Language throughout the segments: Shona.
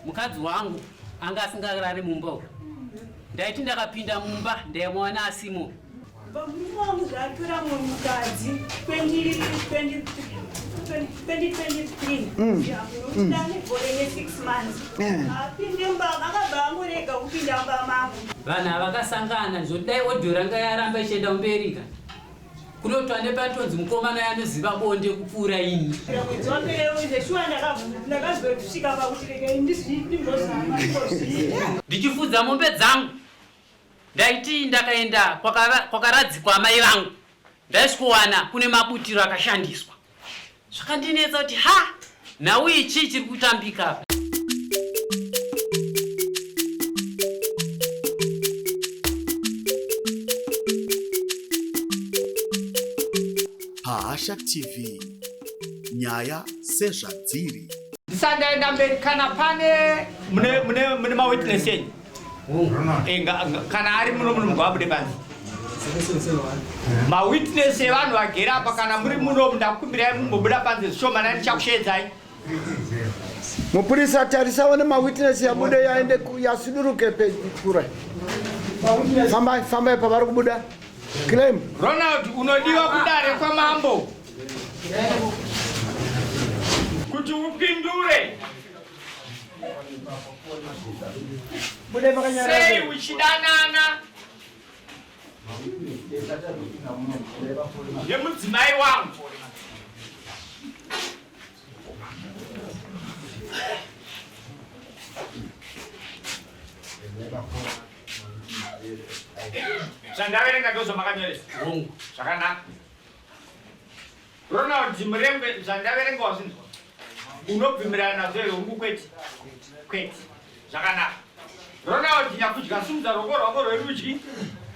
Mukadzi wangu anga asingarari mumba uyu. Ndaiti ndakapinda mumba ndaimuwana asimo. Murume wangu zvaatora mumwe mukadzi 2023 ndane gore ne6 months apinde mumba akabva angorega kupinda mumba mangu. Vanhu ava vakasangana zvoti dai audio ranga yaramba ichienda kumberi ka. Kunotwa nepatonzi mukomana yanoziva bonde kupfuura ini. Mwedzi wapera zveshuwa ndakazosvika pakuti regai ndimbozama ndimbozviita. Ndichifudza mombe dzangu ndaiti ndakaenda kwakaradzikwa amai vangu ndaisvikowana kune mabutiro akashandiswa. Zvakandinetsa kuti ha nhau iyi chii chiri kutambika apa. Pahasha TV, nyaya sezvadziri. Ndisati ndaenda mberi kana pane mune mune mune mawitness enyu Eh, kana ari muno muno mugavabude panze mawitness evanhu vagere apa kana muri muno ndakukumbirai mumbobuda panze zvishoma nai ndichakusheedzai mupurisa tarisa one mawitness yabude yaende yasuduruke pekure fambai fambai pavari kubuda claim ronald unodiwa kudare kwamambo kuti upindure Sei uchidanana nemudzimai wangu? Zvandaverenga ndozvamakanyoresa. Zvakanaka. Ronald Murengwe zvandaverenga wazvinzwa unobvumirana nazvo here hungu kwete kwete zvakanaka Ronald Nyakudya simudza ruoko rwako rwerudyi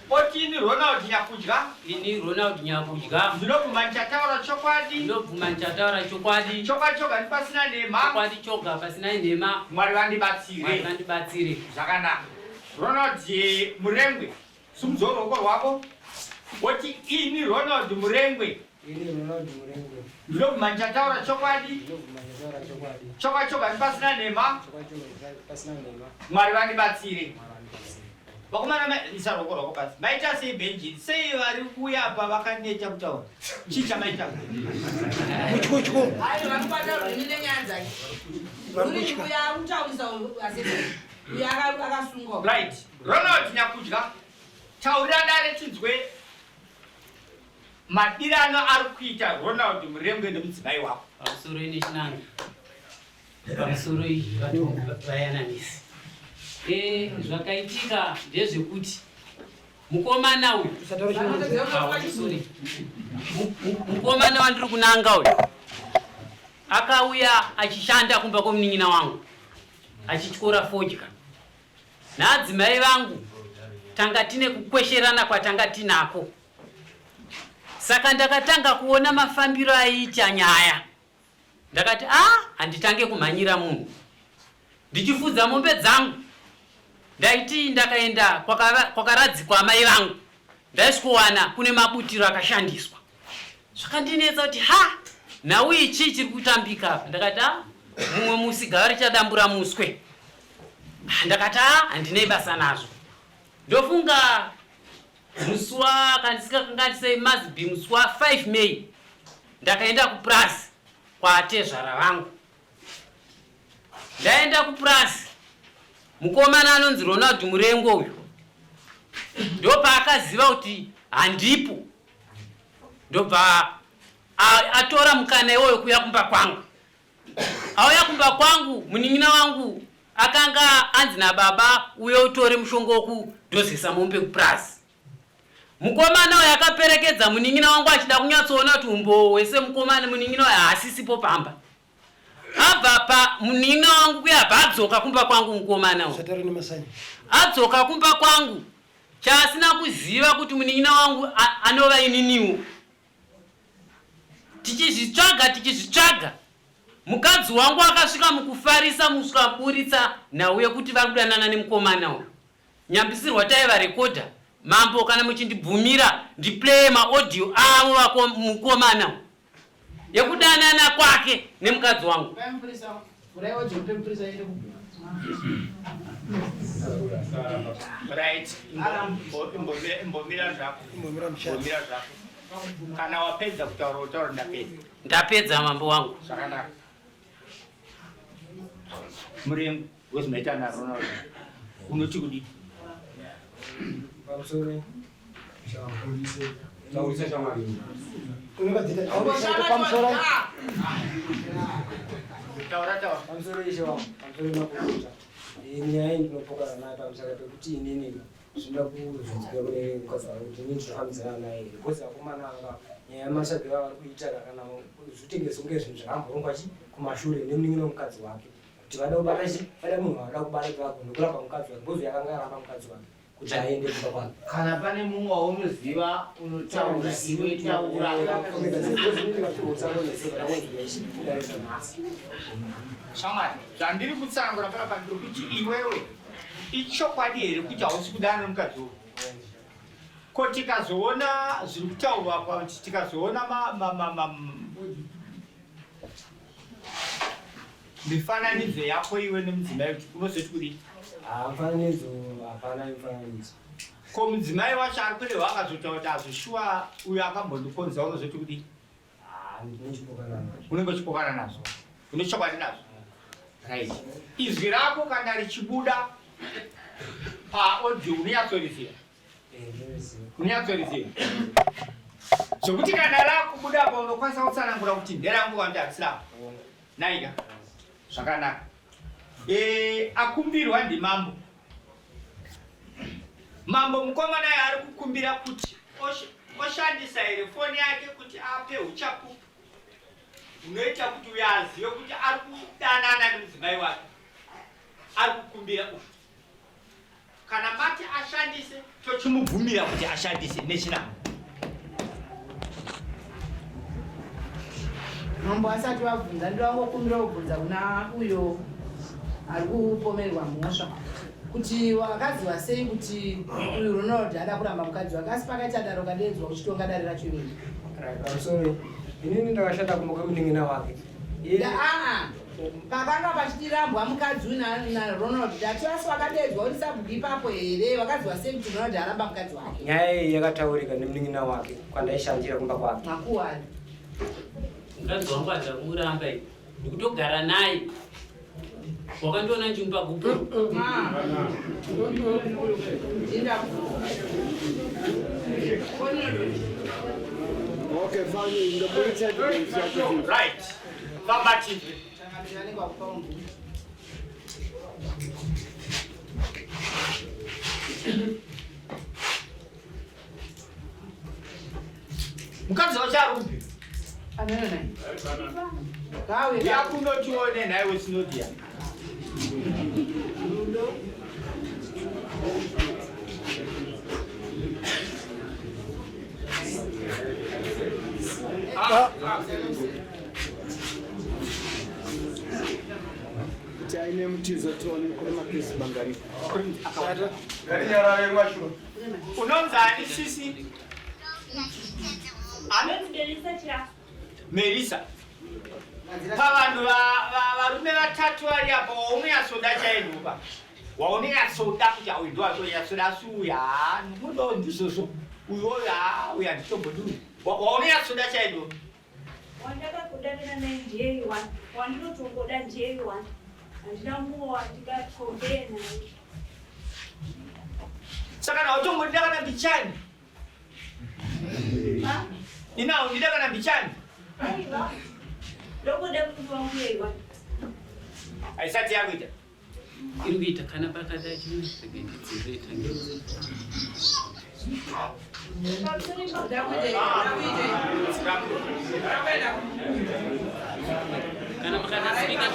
oti ini Ronald Nyakudya ini Ronald Nyakudya ndinobvuma ndichataura chokwadi ndinobvuma ndichataura chokwadi chokwadi choga ndipasina nhema chokwadi choga pasina nhema Mwari vandibatsire Mwari vandibatsire zvakanaka Ronald Murengwe Simudza ruoko rwako woti ini Ronald Murengwe. Ini Ronald Murengwe. Ndinobvuma ndichataura chokwadi. Ndinobvuma ndichataura chokwadi. Chokwadi chokwadi pasina nhema. Chokwadi chokwadi pasina nhema. Mwari vandibatsire. Vakomana isa ruoko rwako pasi. Maita sei Benji? Sei vari kuuya apa vakaneta kutaura? Chii chamaita? Kutyo. Hayi vanobata rurimi nenyaya dzake. Rurimi uya kutaurisa uya akasungwa. Right. Ronald Nyakudya, taurira dare tinzwe madirano ari kuita Ronald Murengwe nemudzimai wako. Pamusoro ine chinanga. Pamusoro vayananisi. Eh, zvakaitika ndezvekuti mukomana uyu mukomana wandiri kunanga uyu akauya achishanda kumba kwemunin'ina wangu achityora fodya Naadzimai vangu tanga tine kukwesherana kwatanga tinako saka ndakatanga kuona mafambiro aiita nyaya ndakati a ah, handitange kumhanyira munhu ndichifudza mombe dzangu ndaiti ndakaenda kwakaradzikwa amai vangu ndaisvikowana kune mabutiro akashandiswa Zvakandinetsa kuti ha nhau iyi chii chiri kutambika apa ndakati a mumwe musi gava richadambura muswe ah, ndakati a handinei basa nazvo ndofunga musi wa kandisingakanganisei mazbi musi wa 5 may ndakaenda kupurazi kwaatezvara vangu ndaenda kupurazi mukomana anonzi ronald murengo uyu ndopaakaziva kuti handipo ndobva atora mukana iwoyo kuuya kumba kwangu auya kumba kwangu munin'ina wangu akanga anzi nababa uye utore mushonga wokudhozesa mombe kupurazi mukomana uyo akaperekedza munin'ina wangu achida kunyatsoona kuti umbowo hwese mukomana munin'ina uyo haasisipo pamba abva pa munin'ina wangu kuya abva adzoka kumba kwangu mukomana uyo adzoka kumba kwangu Chaasina kuziva kuti munin'ina wangu anova ininiwo. Tichizvitsvaga tichizvitsvaga mukadzi wangu akasvika mukufarisa muswaburitsa nhau yekuti vari kudanana nemukomana uyu. Nyambisirwa taiva rekodha mambo kana muchindibvumira ndipleye maaudio avo vako mukomana uyu yekudanana kwake nemukadzi wangu. Right, imbomira zvako, imbomira zvako. Kana wapedza kutaura utaura ndapedza. Ndapedza mambo wangu. Zvakanaka. Murengo wezvimaita naRonald unoti kudii? Pamusoro Taurisa shamwari. Pamusoro. Taura taura. Pamusoro ishe wangu, pamusoro makurukota. Nyaya iyi ndinopokana nayo pamusaka pekuti inini zvinoda kuzvinzwira kune mukadzi wangu kuti inini ndinofambidzana naye here because vakomana ava nyaya yemashabhiro avari kuita kana zvitengese kunge zvinhu zvakamborongwa chi kumashure nemunin'ina wemukadzi wake kuti vada kubata chi vada munhu vada kubata kuti vagone kuramba mukadzi wake because yakanga aramba mukadzi wake kuti aende kumba kwake. Kana pane mumwe waunoziva unotaura iwe taura. Shamwari, zvandiri kutsanangura panapa ndiri kuti iwewe ichokwadi here kuti hausi kudana nemukadzi uyu? Ko tikazoona zviri kutaurwa apa kuti tikazoona mifananidzo yako iwe nemudzimai kuti unozoti kudii? Mufananidzo hapana mifananidzo. Ko mudzimai wacho ari kurehwa akazotaura kuti azoshuwa uyo akambondikonza unozoti kudii? Unenge uchipokana nazvo. Une chokwadi nazvo. Right. Izwi rako kana richibuda paaudio unonyatsoriziva. Unonyatsoriziva. Zvokuti kana rakubuda apa unokwanisa kutsanangura kuti nderangu kana kuti harisi rako. Naika. Zvakanaka. Akumbirwa ndimambo. Mambo mukomana ari kukumbira kuti oshandisa here foni yake kuti ape uchapupu unoita kuti uyo azive kuti ari kudanana nemudzimai wake. Ari kukumbira uyu. Kana mati ashandise, tochimubvumira kuti ashandise nechinamo. Mambo asati vabvunza, ndovangokumbira kubvunza kuna uyo ari kupomerwa mhosva kuti wakaziva sei kuti uyu Ronald ada kuramba mukadzi wake, asi pakaita daro kadeedzwa uchitonga dare racho iwewe. Right, pamusoro inini ndakashanda kumba kwemunin'ina wake. Pakanga pachitirambwa mukadzi uyu naRonald, ndati asi wakadeedzwa uri sabhuku ipapo here? Wakaziva sei kuti Ronald aramba mukadzi wake? Nyaya iyi yakataurika nemunin'ina wake kwandaishandira kumba kwake. Makuwani. Mukadzi wangu adza kumuramba iyi. Ndikutogara naye. Wakandiona ndichimupa gupuro. Okay, fine. Ndoburitsa evidence yacho. Right. Famba tibve. Mukadzi wacho ari kupi? Yakunotione nhaiwe Sinodia. Kuti aine mutizo tione kuri mapisi bangariko. Unonzi ani sisi? Melisa. Pavanhu varume vatatu vari apa waunonyatsoda chainhuka. Waunonyatsoda kuti uyu ndo atonyatsoda asi uyu haa mudo ndizvozvo. Uyu uyu haa uyu handitombodi. Waunonyatsoda chainhuka. Wandakakudanana naye ndiye one, wandinotongoda ndiye one. Handina mumwe wandikakombee naye. Saka na utombodida kana mbichani? Ina undida kana mbichani? Aiwa. Ndokuda kuti wangu yei one. Haisati yakuita. Iri kuita kana pakadai chimwe regendidzire tange. Kana makada speaker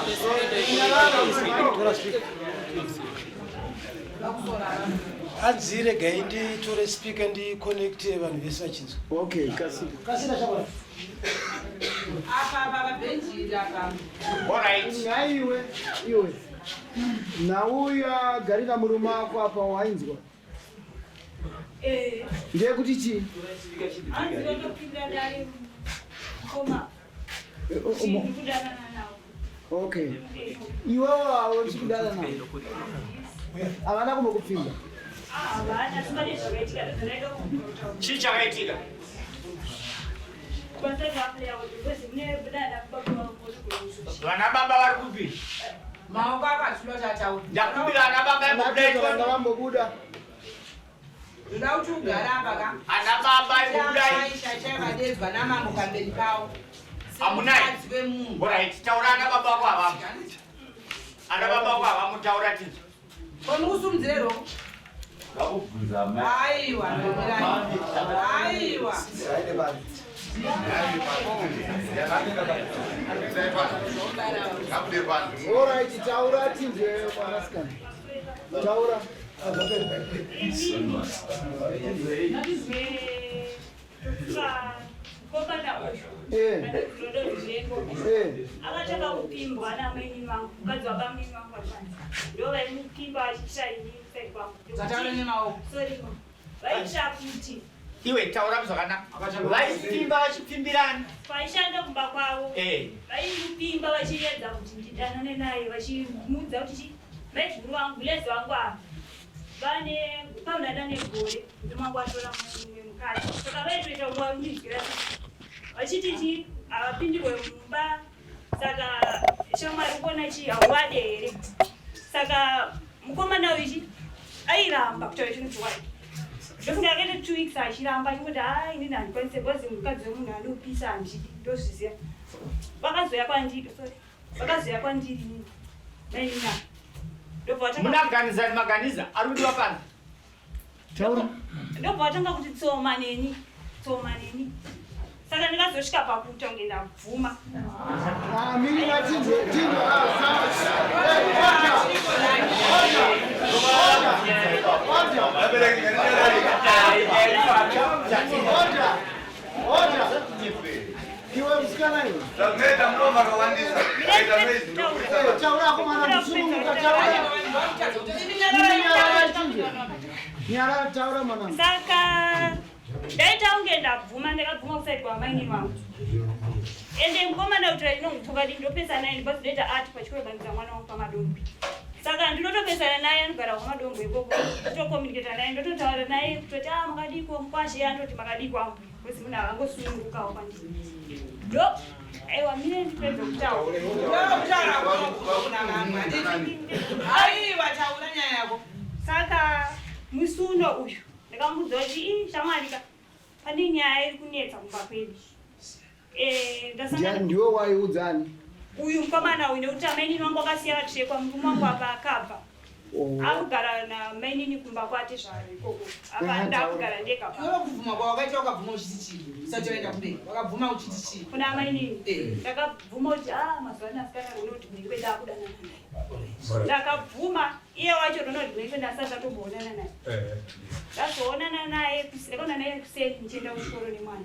Anzi regai nditore speaker ndiconnecte vanhu vese vachinzwa. Okay, kasika. Kasika shamwari. Apa apa pabhenji apa. Alright. Nhaiwe iwe. Nauya garira murume wako apa wainzwa. Ndeyekuti chii? Hanzi ndotopinda dare mukoma. Ndikudanana navo. Okay, iwewo hausi kudana navo, havana kumbokupfimba? Havana, asi pane zvakaitika ndozvandaida kutaura. Chii chakaitika? Vana baba vari kupi? Maoko akazvula chataura. Ndakumbira ana baba Vana vanga vambobuda. Ndoda kuti ugare apa ka. Ana baba imbobuda. Shaishai vadedzwa namambo pamberi pavo. Hamunai. Semukadzi wemunhu. Alright, taura ana baba ako avamo. Ana baba ako avamo, taura tinzwe. Koni kusumudzire roko. Ndakubvunza amai. Aiwa, ndomirai. Aiwa. Alright, taura tinzwe mwanasikana, taura. Mukomana uyu akatanga kupimbwa namainini vangu, mukadzi wabamunini vangu vari panze, ndo vaimupimba vachiitira ini kuside kwangu. Dzataura nemaoko. Sorry ma, vaitira kuti Iwe taura zvakanaka. Vaipfimba vachipfimbirana. Paishanda kumba kwavo, vaimupimba vachiedza kuti ndidanane naye, vachimuudza kuti chi maiguru vangu, gulezi vangu ava vane paunada negore murume wangu atora mumwe mukadzi, saka vaitoita kungwandinzwira vachiti chi havapindirwe mumba, saka shamwari kuona chi hauwade here? Saka mukomana uyu chi airamba kutaura chinhu chokwadi. Ndofunga akaita 2 weeks achiramba, achingoti, "Ha, inini handikwanise because mukadzi wemunhu anopisa, handidi, ndozviziva." Vakazoya kwandiri, sorry, vakazoya kwandiri inini mainina, ndobva vatanga Munaganizani maganiza ari kudiwa panze. Taura. Ndobva vatanga kuti tsoma neni, tsoma neni, saka ndingazosvika pakuita kunge ndabvuma. Ah, mirira tinzwe, tinzwe. Ah, sawa. Hey, order. Order. Order. Order. Order. Iwe musikana iwe. Zvameta muno makawandisa. Kaita noise ndokubvisa. Eh, taura akomana, musununguka, taura. Nyarara tinzwe. Nyarara, taura mwanangu. Saka ndaita kunge ndabvuma, ndakabvuma kuside kwamainini vangu. Ende mukomana kuti inongotsokadi ndopesana naye because ndoita art pachikoro bandisa mwana wangu paMadombi, saka ndinotopesana naye, anogara kwaMadombo ikoko, ndotokomuniketa naye, ndototaura naye kutoti, "A, makadiko mukwashe?" Andoti, "Makadiko ambuya," because munhu akangosunungukawo kwandiri. Ndo aiwa, mine ndipedze kutaura. Kutaura kuna. Aiwa, taura nyaya yako. Saka musi uno uyu ndakamudza kuti, "Ii shamwari ka, pane nyaya iri kunetsa kumba kwedu." Ndasangana Ndiwe waiudzani? Uyu mukomana uyu, nekuti amainini wangu akasiya vatsvekwa, murume wangu apa akabva, akugara namainini kumba kwate zvaro ikoko apa. Ndakugara ndega pa. Iwe kubvuma kwawakaita, wakabvuma uchiti chii? Usati waenda kumberi wakabvuma uchiti chii? Kuna amainini ndakabvuma kuti, "A, mazuva ano asikana Ronald Mhengwe ndakudanana naye." Ndakabvuma. Iye wacho Ronald Mhengwe ndasati ndatomboonana naye. Ndazoonana naye, ndakaona naye kuseni ndichienda kuchikoro nemwana.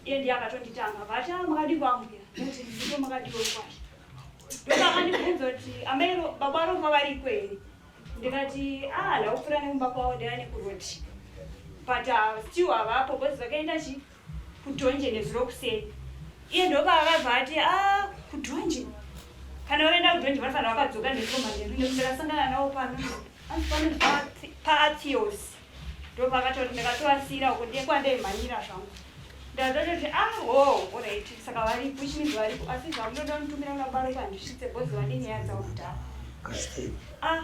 Iye ndiye akatonditanga vati, "A, makadi kwambuya?" Ndati, "Ndiko, makadiwo kwashe?" Ndokakandibvunza kuti, "Amai baba Ropa variko here?" Ndikati, "A, ndakupfuura nekumba kwavo, ndaiva nekuroti, but still havapo because vakaenda chi kudhonje nezuro kuseni." Iye ndopaakabva ati, "A, kudhonje? Kana vaenda kudhonje vanofanira vakadzoka nezuro manheru, nekuti ndakasangana navo pano, anzi pano paAthios." Ndopakatoti ndakatovasiyira uko, ndiye kwandaimhanyira zvangu. Ndatototi, "Ah, ho, alright, saka varipo, which means varipo, asi zvamunoda kunitumira kuna baba handisvitse because vane nyaya dzavo kudhara." Ah,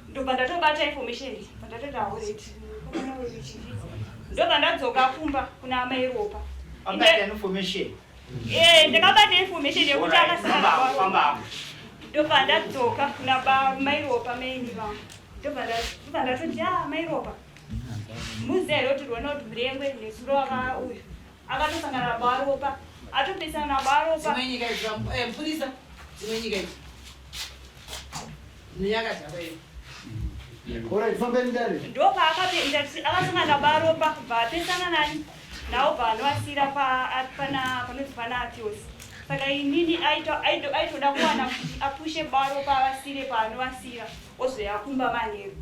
ndobva ndatobata information, bva ndatoti, "Alright, mukomana uyu chichi." Ndobva ndadzoka kumba kuna amai Ropa. Wabata information. Eh, ndakabata information yekuti Alright, akasangana famba, famba. Ndobva ndadzoka kuna mai Ropa, maini vangu, ndobva ndatoti, "A, mai Ropa, muziva here kuti Ronald Murengwe nezuro aka uyu akatosangana nababa Ropa, atopesana nababa Ropa?" Dzimwe nyika idzi, mupurisa, dzimwe nyika idzi nenyakadhakwa iyo. Alright, fambeni dare. Ndopaakapenda akasangana nababa Ropa, bva apesana nani nawo, bva anovasira panonzi pana Athios. Saka inini aitoda kuwana kuti apushe baba Ropa avasire paanovasira, ozoya kumba manheru.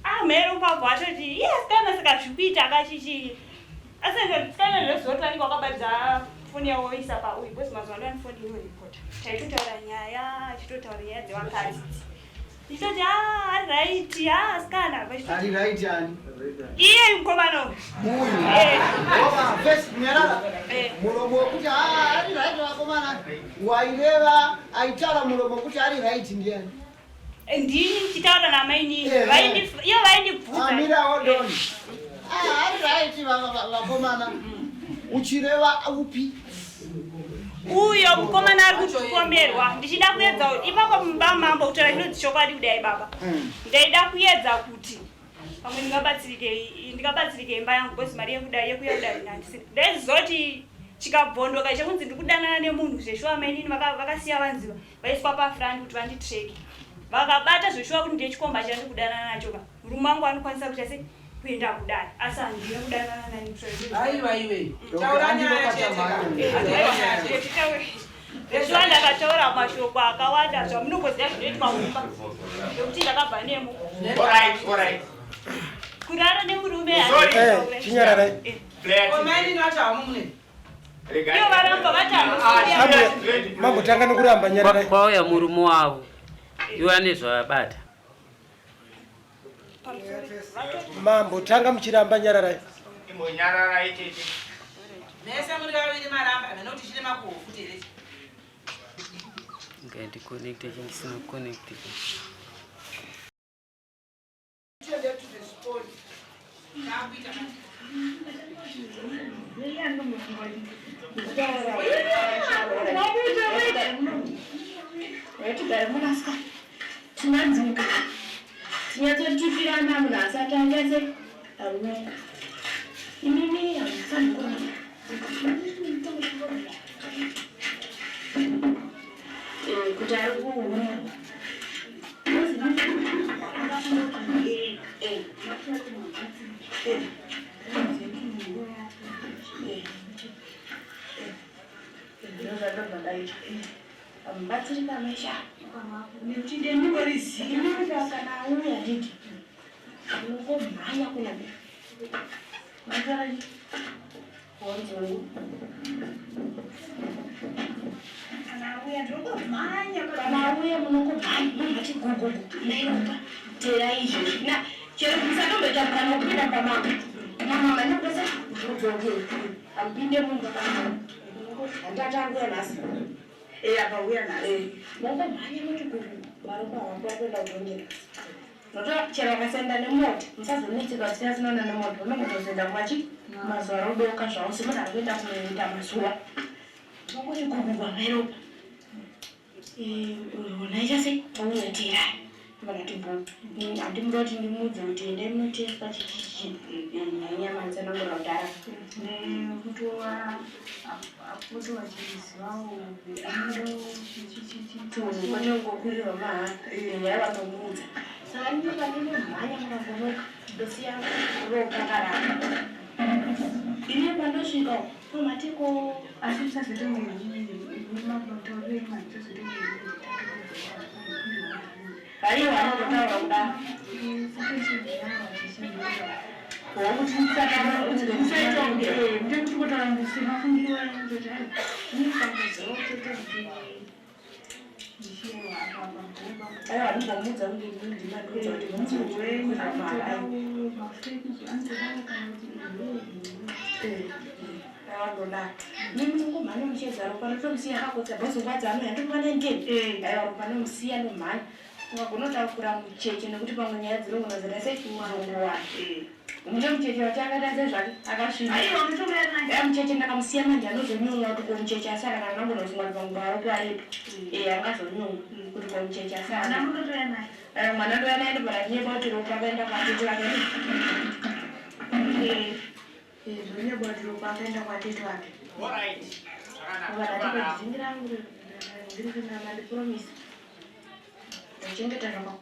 Amai Ropa bva atoti, "Iye sikana, saka zvikuita akachichi?" Asi sikana ndozoti vanenge vakabatidza. Foni yavo voisa pauyu because mazuva ano foni inoripota. Taitotaura nyaya, achitotaura nyaya dzevakadzi. Ndichitoti ah ari right, ah asikana. Ari right ani? Iye mukomana uyu. Uyu. Eh. Oma first nyarara. Eh. Muromo wekuti ah ari right vakomana. Waireva aitaura muromo wekuti ari right ndiani? Ndini ndichitaura namainini. Eh. Vaindi iyo vaindibvunza. Amira hold on. Ah ari right vakomana. Uchireva upi? Uyo mukomana ari kutipomerwa ndichida kuedza kuti ipapo mumba mambo kutaura chinonzi chokwadi kudai baba. Ndaida kuedza kuti pamwe ndingabatsirike ndingabatsirike imba yangu because mari yekudai yekuya kudai handisina. Ndaizoti chikabvondoka chekunzi ndiri kudanana nemunhu zveshuwa mainini vakasiya vanzi vaiswa pafront kuti vanditreke. Vakabata zveshuwa kuti ndechikomba chandiri kudanana nacho ka. Murume wangu anokwanisa kuita sei kuenda kudai asi handina kudanana naye. Aiwa iwe. Taura nyaya chete ka. Zveshuwa ndakataura mashoko akawanda zvamunongoziva zvinoitwa mumba nekuti ndakabva nemo. Alright, alright. Kurara nemurume Sorry. Eh, chinyararai. Komainini vacho hamumune. Iyo varamba vati Ambuya, mambotanga nekuramba nyararai. Kwauya murume wavo iwo ane zvavabata. Mambotanga muchiramba nyararai. Imbonyararai tete. Mese muri vaviri maramba nekuti chine makuhwa futi here. Ngandiconnecte chandisina kuconnecte. Waitogara munasika tinadzoka tinyatsotifirana munhu asati angase aruka imimi hamufaniri kuti ari kuhura. Mubatsiri pamaisha nekuti ndendingoriziva kana auya nditi unongomhanya kunabe matarani wanzongu Kana auya ndinongomhanya. Kana auya munongomhanya munhu gugugu nairopa tera izvozvi na chero musatomboita mukana wekupinda pamama mama manopesa udzokere amupinde mumba handati anguya nhasi. Akauya nhasi. Mongomhanya moti gugu maropa wako akuenda kudongera noto chero akasaenda nemota musazonetseka kuti asinoenda nemota unongotozoenda kumachi mazuva rodoka zvavo semunhu ari kuenda kunoita mazuva mongoti gugu gwamairopa unaita sei auya teerai vanati bo handimuda kuti ndimuudze kuti endai munotestwa chichichi nyanya manitsanangura kudhara. Kunongokurirwa mahara nyaya vanomuudza saka ndine pandinomhanya mukangonoka ndosiya ropa karapa ine pandosvika pamatiko. Asi musazoite mataurire musazoite. Aiwa anototaura kudaro wokuti aiwa ndimbomuudza kuti ndindimandiudza kuti aiwa mimi nongomhanya mucheza ropa ndotomusiya akakotsa bhozi nguva dzaanouya ndomwana ndeni aiwa ropa nomusiya nomhanya ungagona kutakura mucheche nekuti pamwe nyaya dzinogona dzaita sei zongowana mune mucheche wacho akaita sezvake akasvina mucheche ndakamusiya manje anozonyumwa kuti ko mucheche asara kana anogona kufunga kuti pamwe paropo aripo angazonyumwa kuti ko mucheche asara mwana ndoya naye ndobva ndachinyepa kuti ropa akaenda kwatete vake zvonyepa kuti ropa akaenda kwatete vake. Alright. Zvakanaka. Dzingi rangu ndiri kuenda mandipromisa ndachengeta zvaka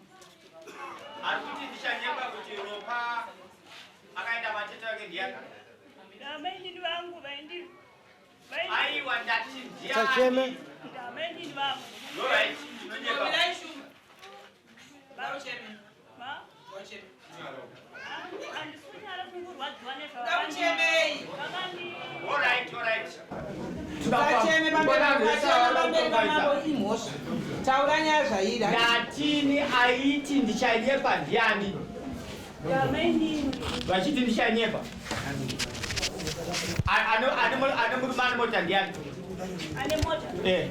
Ari kuti ndichanyepa kuti ropa akaenda kwatete vake ndiyani? Amainini vangu vaindi Aiwa ndati ndiyani? Sacheme. Amainini vangu. Alright, ndinonyepa. Mirai shumba. Vaucheme. Ma? Vaucheme. Handisi kunyara kungorwadziwa Ngamuchemei. nezvavakandi Alright, alright. Usacheme pamberi pamambo imhosva. Taura nyaya zvairi. Ndatini aiti ndichanyepa ndiani? Vachiti ndichanyepa. Ane murume ane mota ndiani? Ane mota? Eh.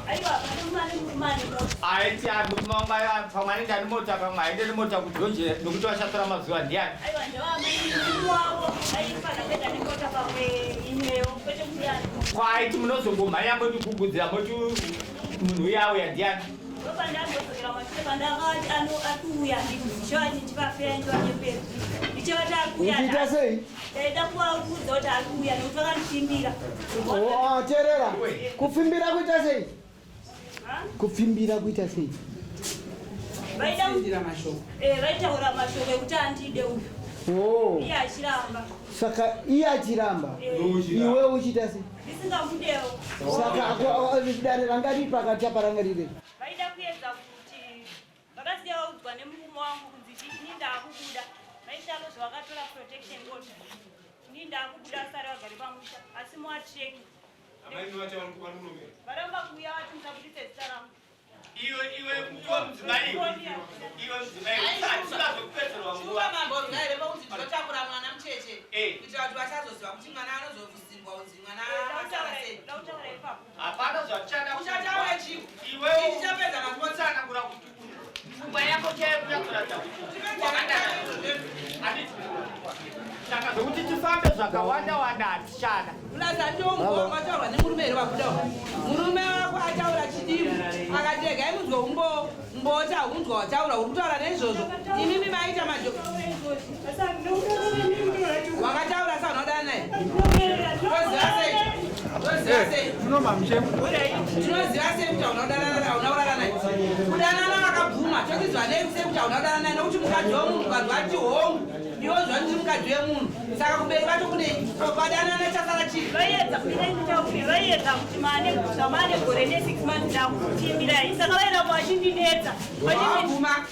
Aiwa, pane murume ane murume ane mota. Aiti murume wangu pamwe anenge ane mota pamwe aende nemota kujoje nokuti vachatora mazuva ndiani? Aiwa, ndewamai wavo aifanira kuenda nemota pamwe imwewo kwete kuti ane mota. Kwaiti munozongomhanya motikugudzira moti munhu uya auya ndiani? Ndopandambodzokera mashure pandakati atiuya ndichivafeya ndichivanyepera ndichavati akuuya. Uchiita sei? Ndaida kuvaudza kuti ari kuuya nekuti vakandifimbira. Oh, teerera. Kupfimbira kuita sei? Kupfimbira kuita sei? Vaida mashoko. Eh, vaitaura mashoko ekuti andide uyu. Oh. Iye achiramba. Saka iye achiramba. Iwe uchiita sei? Ndisingamudewo. Saka dare ranga riri pakati apa ranga riri. Vaida kuedza kuti vakasiya vaudzwa nemurume wangu kunzi ini ndaakubuda. Vaishalo zvavakatora protection order. Ini ndaakubuda asari vagare pamusha asi muatreki. Varamba kuuya vati musabudise zita rangu. Iwe iwe iwe mudzimai iwe iwe mudzimai usazokupedzerwa nguva. Shuwa mambo ngaire pakuti ndinotakura mwana mucheche kuitira kuti vasazoziva kuti mwana anozovhusimbwa kunzi mwana asara sei. Hapana zvatichada. Uchataura chiko? Iwe tichapedza matsanangura kuti pfungwa yako chaiyo kunyatsoratidza kuti wakadana. Handiti saka zvokuti tifambe zvakawanda wanda hatichada. Plus andiwo wataurwa nemurume here wabuda murume wako ataura chidimu akati regai munzwe umbo umboti haunzwa wataura uri kutaura neizvozvo imimi maita majo wakataura sa unoda naye toziva sei toziva sei tinoziva sei kuti hauna kurara naye kudanana vakabvuma toziziva nei sei kuti hauna kurara naye nokuti mukadzi wemunhu ukanzwa ati hongu iwe zva ndiri mukadzi wemunhu saka kumberi kwacho kunei vadanana chasara chii Vaiedza kuti vaiedza kuti maane zvamaane gore ne 6 months ndakutimirai saka vairamba vachindinetsa. Wabvuma.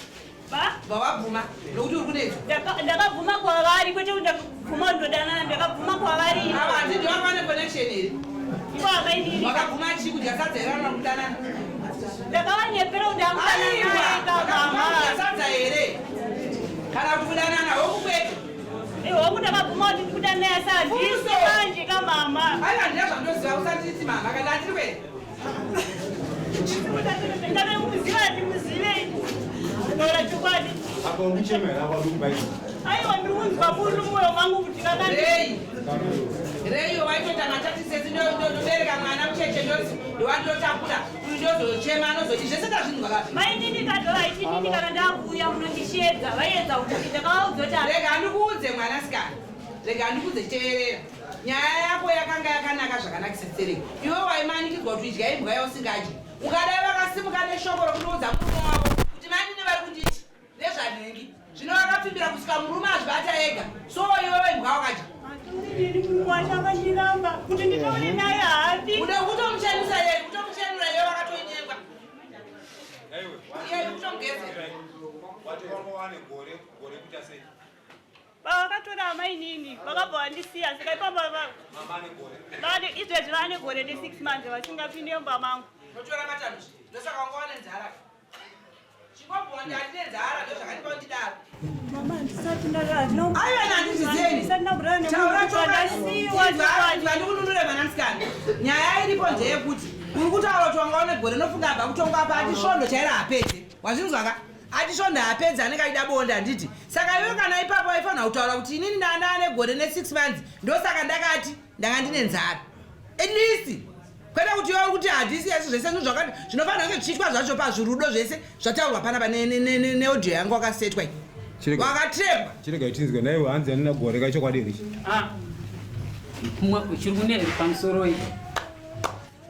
Wabvuma nokuti uri kunetsa. Ndakabvuma kwavari kwete kuti ndakabvuma ndodanana ndakabvuma kwavari. Ava handiti vanga vane connection here? Ivo havainini. Wakabvuma chii kudya sadza here kana kudanana? Ndakavanyepera kuti ndakudanana mama. Kudya sadza here? Kana kuti kudanana hoku kwete. Hoku ndakabvuma kuti ndikudanana asi handisi manje kamama. Aiwa handina zvandinoziva usanditi mama kana handiri kwete. Ndave muziva handimuzive. Taura chokwadi. Apa undichema here apa ndikubaira. Aiwa ndiri kunzwa muri mumwoyo mangu kuti kakandi. Rei. Reiyo waitoita matatisesi ndobereka mwana mucheche ndozi ndowandotakura uyu ndozochema anozoti zvese tazvinzwa kapi. Mainini kadova itinini kana ndakuuya munondishedza vaiedza kuti ndakavaudza kuti Rega ndikuudze mwanasikana. Rega ndikuudze teerera. Nyaya yako yakanga yakanaka zvakanakisa tsereki. Iwe waimanikidzwa kuti idya imbwa yausingadyi. Ukadai vakasimuka neshoko rokunoudza murume wako kuti mainini vari kunditi nezvanhingi. Zvino vakapfimbira kusvika murume azvibata ega. So iwewe imbwa wakadya. Ini murume wacho akandiramba kuti nditaure naye haadi. Ude kutomuchenisa yeye, kutomuchenura iwe wakatonyengwa. Iye kutomugezera. Wati wanga wane gore gore kuita sei? Vakatora amainini vakabva vandisiya saka ipapo Mama ane gore. vane izvezvi vane gore ne6 months vasingapinde mumba mangu. Totora matanho ndosaka wanga wane nzara. Chingobhuwa ndi handine nzara ndozvakandipa ndidaro. Mama handisati ndarara. Aiwa handizvizeni. Taura chokwadi. Ndikununure mwana musikana. Nyaya iripo ndeyekuti uri kutaura kuti wanga une gore nofunga abva kutonga apa ati svondo chairo hapedze. Wazvinzwa ka? Ati svondo hapedze anenge achida bonde handiti. Saka iwe kana ipapo waifanira kutaura kuti inini ndanga ane gore ne6 months ndosaka ndakati ndanga ndine nzara. At least kwete kuti iwe uri kuti handisi asi zvese zvakati zvinofanira kunge zvichiitwa zvacho pazvirudo zvese zvataurwa panapa neaudio yangu wakasetwa iyi. Wakatrepwa. Chirega itinzwe naiwe hanzi anina gore kachokwadi here ichi? Ah, kumwe chiri kune pamusoro iyi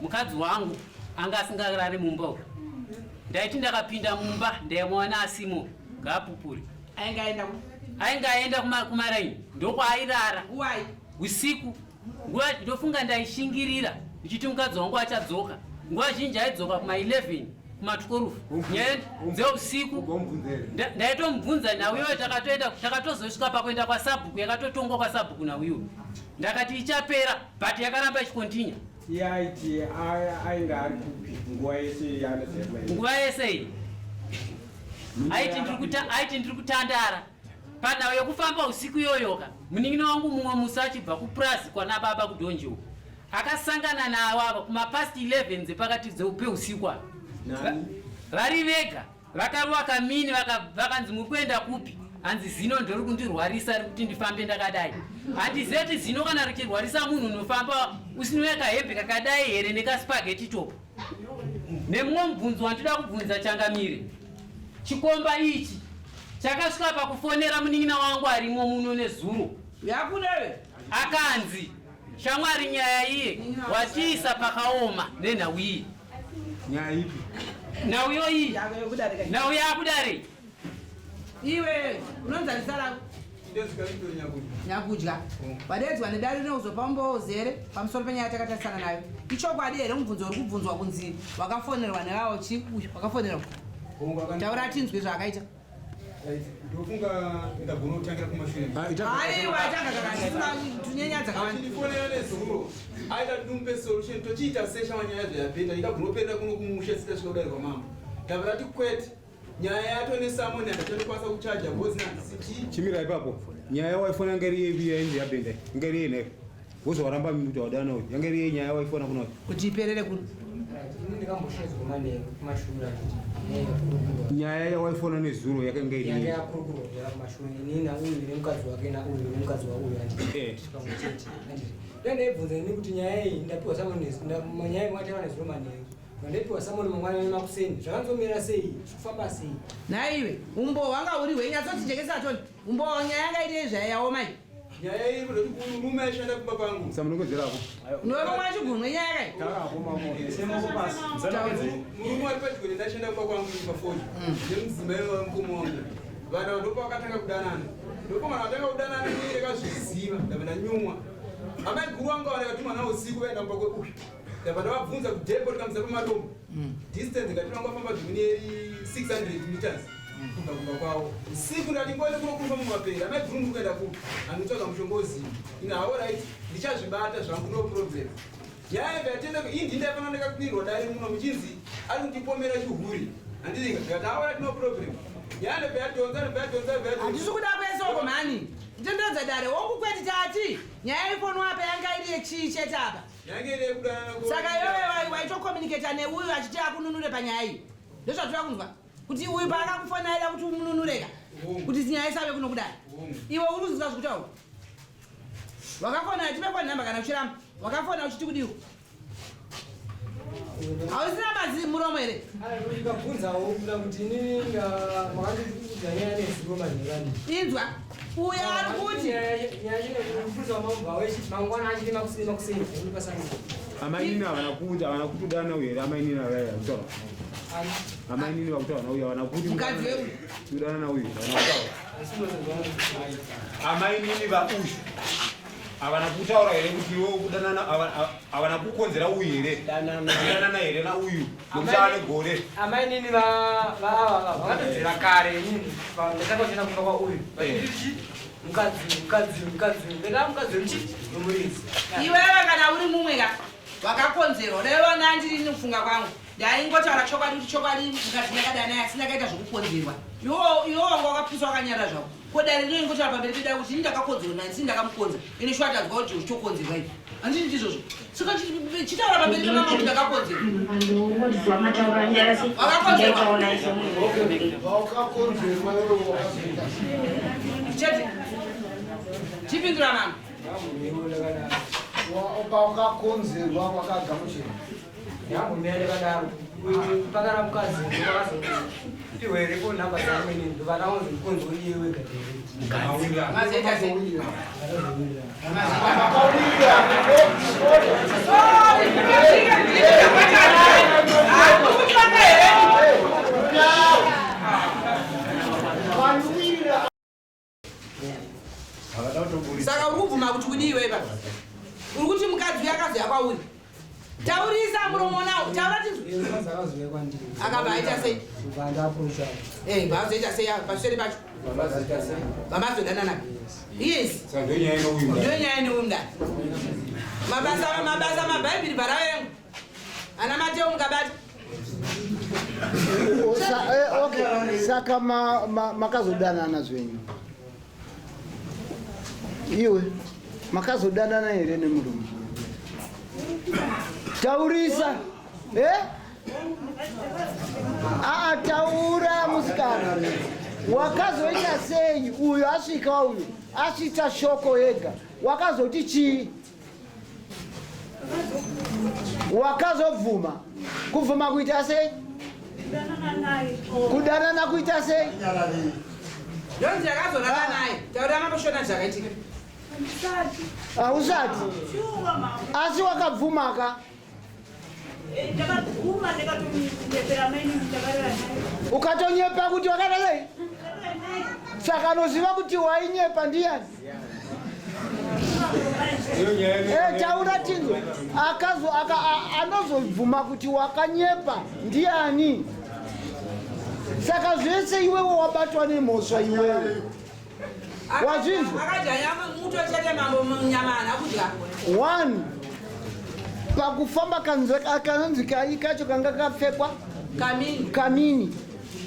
mukadzi wangu anga asingarari mumba umu ndaiti ndakapinda mumba ndaimuwana asimo ngaapupure Ainge aenda ku ainge aenda kumaraini ndokwaairara Uwai. usiku nguva ndofunga ndaishingirira ndichiti mukadzi wangu achadzoka nguva zhinji aidzoka kuma11 kuma12 nyaya dzeusiku ndaitomubvunza nhau iyoyo takatoenda takatozosvika pakuenda kwasabhuku yakatotongwa kwasabhuku nhau iyoyo ndakati ichapera but yakaramba ichikontinya. Iye aiti ainge ari kupi nguva yese yaanozerwa? Nguva yese iyi aiti ndiri kutandara panhau yekufamba usiku iyoyoka. Munin'ina wangu mumwe musi achibva kupurazi kwana baba kudhonji uko akasangana navo ava kumapast 11 dzepakati peusiku ava vari vega, vakarova kamini, vakanzi muri kuenda kupi? Hanzi zino ndori kundirwarisa, ri kuti ndifambe ndakadai. Handizive kuti zino kana richirwarisa munhu unofamba usina kahembe kakadai here nekaspageti top. Nemumwe mubvunzo wandinoda kubvunza changamire, chikomba ichi chakasvika pakufonera munin'ina wangu arimo muno nezuro. Yakunewe. Akanzi shamwari, nyaya iye watiisa pakaoma nenhau iyi. Nyaya ipi? Nhau yoiyi, nhau yakudare. Iwe unonzi zita rako? Nyakudya. Wadaidzwa nedare rino kuzopa umbowo uzere pamusoro penyaya yatakatarisana nayo. Ichokwadi here mubvunzo uri kubvunzwa kunzi wakafonerwa nevawo chi uyu wakafonerwa? Taura tinzwe zvaakaita. Ndofunga ndagona kutangira kumashure. Aiwa, tanga kakasina tunyenya dzakawanda. Achindifonera nezuro aida kuti solution tochiita sesha wanyaya zvayabheta ndikabvunoperera kuno kumusha sitasvika kudare kwamambo. Ndabva ndati kwete, nyaya yato nesamoni handachandokwanisa kuchaja bhozi nandisichi. Chimira ipapo. Nyaya waifona yanga iri yepi yainzi yabhenda? Yanga iri yei? Wozowaramba kuti wadana uyu. Yanga iri yei nyaya waifona kuno? Kuti iperere kuno. Ini ndikamboshedzwa manheru kumashure achiti nyaya yakurukurwa. Nyaya yawaifona nezuro yakanga iri Yanga yei? yakurukurwa kudhara kumashure, inini nauyu nemukadzi wake nauyu nemukadzi wauyu, handiti pamwe chete, handiti? Ndandaibvunza ini kuti nyaya iyi ndapiwa samoni, nyaya imwe nezuro manheru, ndaipiwa samoni mangwanani makuseni, zvakanzomira sei, zvikufamba sei? Nhaiwe, umbo hwanga huri hwei? Nyatsotijekesa toni. Umbo nyaya yanga iri yei zvayaoma iyi? Nyaya iri kuti murume aishanda kumba kwangu. Samunongedzerako. Unorumwa chigunwe nyaya kai? Murume ari padyo nendashanda kumba kwangu pafoni nemudzimai wamukoma wangu, vanhu ava ndopa vakatanga kudanana, ndopa vanhu vatanga kudanana. Inini ndakazviziva, ndabva ndanyumwa. Amai guru wangu ava ndakatuma navo usiku vaenda kumba kweuyu, ndabva ndavabvunza kudhepo, ndikamudza pamadombo, distance ngati vangafamba zvimwe 600 meters kubva kumba kwavo. Usiku ndati ngoende kunokurumba mumapera, amai guru muri kuenda kupi? Anditsvaga mushonga uzivi. Ina alright, ndichazvibata zvangu, no problem. Nyaya yatenda iyi ndindaifana ndakakwirwa dare muno muchinzi ari kundipomera chihuri, handidinga. Ndikati alright, no problem. Nyaya ndobva yadhonza, ndobva yadhonza, ndobva yadhonza. Handisi kuda kwesoko mhani. Nditenderedza dare wangu kweti tati nyaya ifonwa apa yanga iri yechii chete apa? Yange iri yekudanana. Saka iwewe waitokomuniketa neuyu achiti akununure panyaya iyi, ndozvatira kunzwa kuti uyu paakakufona aida kuti umununureka kuti nyaya isave kuno kudai. Iwe uri kuzvinzwa zvekutaura? Wakafona, tipe phone number kana uchiramba. Wakafona uchiti kudiwo? Hausina mazi muromo here? Ndikabvunzawo kuda kuti inini makandiudza nyaya nezuro manheru, handiti? Inzwa, uyo ari kuti Nyaya mamubva wechiti mangwana achiri makuseni makuseni ndipasani. Amainini havana kuti havana kutodana uyu here? Amainini avaya kutaura, amainini vakutaura nauyu havana kuti Mukadzi weuyu. kudana nauyu havana kutaura. Amainini vauyu havana kutaura here kuti iwe kudanana havana kukonzera uyu here, kudanana here nauyu nokuti ane gore? Amainini vaava vakatodzera kare. Inini ndatanga kuchena kumba kwauyu vachiti mukadzi, mukadzi, mukadzi, ndenda mukadzi wemuchi wemuridzi. Iwewe kana uri mumwe ka wakakonzerwa, dai vana ndiri kufunga kwangu ndaingotaura chokwadi kuti chokwadi mukadzi ndakadana naye asi ndakaita zvokukonzerwa. Iwo wanga wakapusa wakanyarara zvako. Ko dare rinoingotaura pamberi pedare kuti ini ndakakonzerwa naye, ndisini ndakamukonza. Ine shuwa tazwa kuti uchokonzerwa ivi, handiti ndizvozvo? Saka chitaura pamberi pemama kuti ndakakonzerwa. Wakakonzerwa. Wakakonzerwa iwe, wakazoita Chete chipindura mama. Wakakonzerwa wakagamuchira. Yambomira ndakadaro pakana mukadzi ndokakazopiwa here ko nhamba dzamweni, ndovanaonzi mukonzi iye wega. Mazoita sei? Vanowirirana. Saka uri kubvuma kuti kudiwe ipa? Uri kuti mukadzi uyu akazouya kwauri? Taurisa muromo nawo, taura tinzwe. Akazouya kwandiri. Akabva aita sei? Vandaapproacha. Vazoita sei pashure pacho? Vamazodanana, yes. Saka ndonyaya inouyu. Ndiyo nyaya neuyu mudare. Mabasa mabasa mabhaibheri bharaverengwa. Ana Mateo mukabata. Okay, saka makazodanana zvenyu iwe makazodanana here nemurume taurisa eh? Aa, taura musikana wakazoita sei uyu asvika uyu asvitsa shoko ega wakazoti chii wakazobvuma kubvuma kuita sei kudanana kuita sei ndonzi akazorara naye taura mamboshona zvakaitika hausati asi wakabvumaka ukatonyepa kuti wakaita sei saka anoziva kuti wainyepa ndiyani Eh, taura tinzwe akazo aka, anozobvuma kuti wakanyepa ndiani saka zvese iwewe wabatwa nemhosva iwewe wazvinzwa akadya nyama muto chete mambo nyama haana kudya one pakufamba kanonzi kai kacho kanga kapfekwa kamini kamini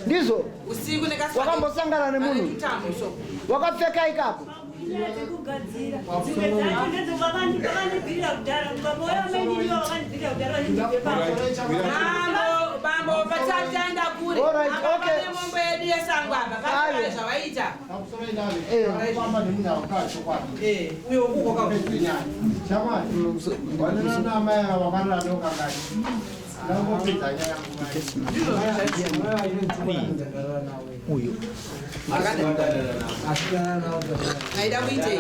ndizvo usiku wakambosangana nemunhu wakapfeka ikako Nyaya dzekugadzira dzimwe dzacho ndedzevakandibvirira kudhara mukambouya maininiwa vakandibvirira kudhara vachindibve Mambo, bambo patatanda kure. Alright, Apa okay. pane mombe yedu yesango apa pane zvavaita. Eh, uyo ukuko ka. Uyu. Maida kuitei?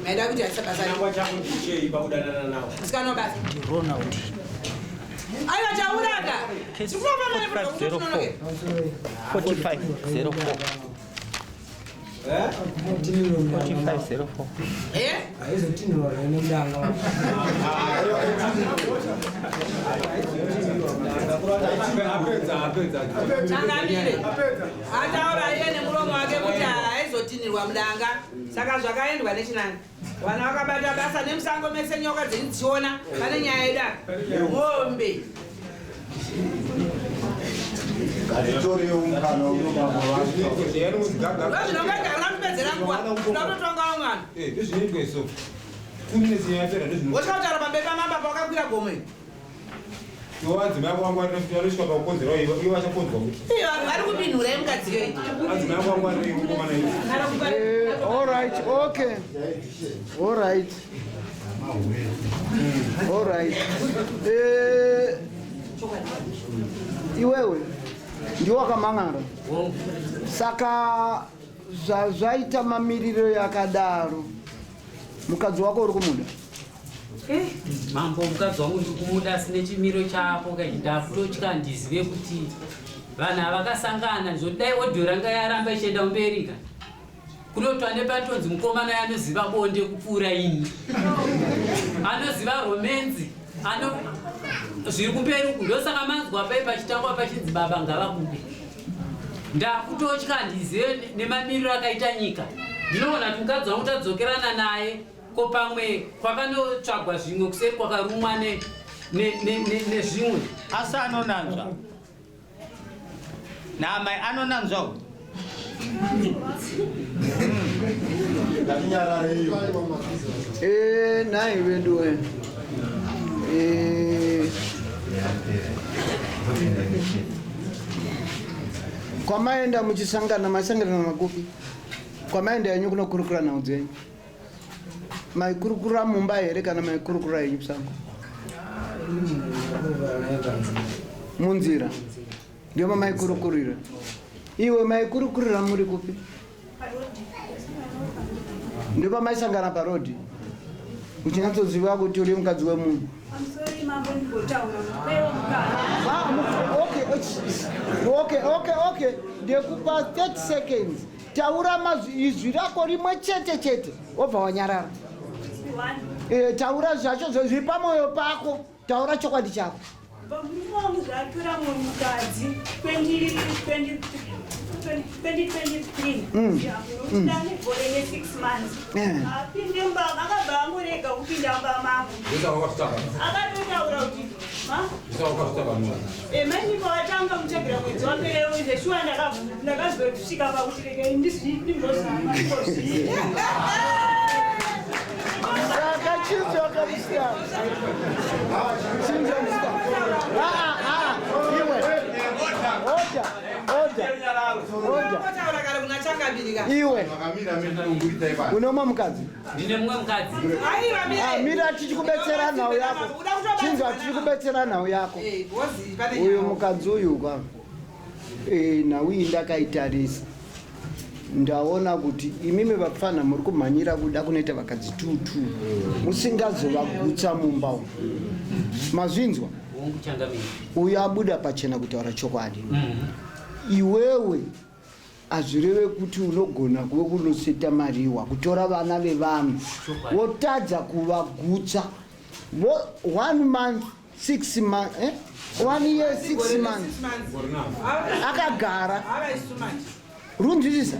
Maida kuita basa. Musikana wabasa. Ronald. Aiwa tauraka. Case 4504. 4504. 4504. Eh? Aizotinhora nemudanga. Changamire. Ataura iye nemuromo wake kuti haizotinhirwa mudanga. Saka zvakaendwa nechinanga. Vana vakabata basa nemusango mese nyoka dzenyu dzichiona pane nyaya yedu apa. Mombe. Ndozvinonga unatipedzera nguva. Unototonga mwana. Ndozvinoitwa iso. 2 minutes nyaya yapera ndozvinoitwa. Wosvika kutaura pamberi pamamba pawakakwira gomo iri. Iwo adzimai ako angwarira anosvika pakukonzera ivo ivo vachakonzwa kuti. Iyo vanhu vari kupinhura yemukadzi yoyi. Adzimai ako angwarira ivo komana ivo. All right, okay. All right. All right. Eh, iwewe ndiwe wakamang'ara saka zvazvaita mamiriro yakadaro mukadzi wako uri kumuda Mambo mukadzi wangu ndiri kumuda asi nechimiro chapo kachi ndakutotya ndizive kuti vanhu ava vakasangana ndizoti dai odhiyo ranga yaramba ichienda kumberi ka kunotwa nepatonzi mukomana anoziva bonde kupfuura ini anoziva romenzi ano zviri kumberi uku ndosaka manzwa pai pachitangwa pachinzi baba ngavabude ndakutotya ndizive nemamiriro akaita nyika ndinoona kuti mukadzi wangu tadzokerana naye ko pamwe kwakanotsvagwa zvimwe kuseri kwakarumwa nezvimwe Asi anonanzva naamai anonanzva uyu. Eh, nhai vedu we Eh, kwamaenda muchisangana masangana makupi kwamaenda yenyu kunokurukura nhau dzenyu maikurukura mumba here kana maikurukura yenyu musango munzira ndio mamaikurukurira iwe maikurukurira muri kupi ndio pamaisangana parodhi uchinyatsoziva kuti uri mukadzi wemunhu I'm sorry mambo ndimbotaura mupewo mukana. Ah, okay, okay, okay, okay. Ndekupa 30 seconds. Taura mazwi izwi rako rimwe chete chete wobva wanyarara. One. Eh, taura zvacho zviri pamwoyo pako. Taura chokwadi chako. Pamurume wangu zvaatora mumwe mukadzi 2023. 2023. Ndane gore ne6 months. Apinde mumba, akabva angorega kupinda mumba mangu. Akatotaura kuti ma mainiko atanga muchagira mwedzi wapera zveshuwa ndakazosvika pakuti regai ndimbozama ndimbozviita. Saka chinzi wakamusikana, chinzi wamusikana. Ah, ah, iwe, order, order, order. Taura kare kuna Changambirika. Iwe une umwe mukadzi? Ndine mumwe mukadzi. Ah, mira, tichikubetsera nhau yako. Chinzwa, tichikubetsera nhau yako. Uyu mukadzi uyu ka, nhau iyi ndakaitarisa, ndaona kuti imimi vapfana muri kumhanyira kuda kunoita vakadzi tutu musingazovagutsa mumba umu. Mazvinzwa? Hongu, Changamire. Uyu abuda pachena kutaura chokwadi. Iwewe hazvireve kuti unogona kuve kunoseta mariwa kutora vana vevanhu wotadza kuvagutsa. One month, 6 months, eh? One year 6 months akagara. Runzwisisa,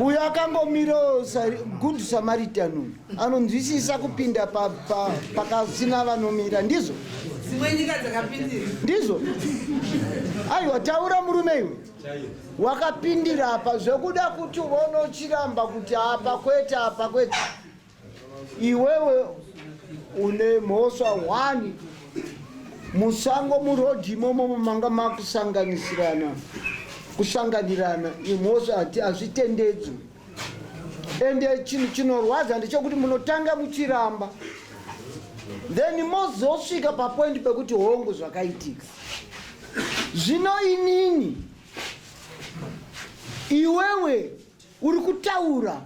uyo akangomirawo good Samaritan uyu anonzwisisa kupinda pakasina vanomira, ndizvo? Dzimwe nyika dzakapindira. Ndizvo. Aiwa, taura murume iwe, wakapindira apa zvekuda kuti uone uchiramba kuti apa kwete, apa kwete. Iwewe une mhosva 1 musango murodhi imomo manga makusanganisirana, kusanganirana imhosva, hati hazvitendedzwi. Ende chinhu chinorwadza ndechekuti munotanga muchiramba, then mozosvika papoint pekuti hongu, zvakaitika. Zvino inini, iwewe uri kutaura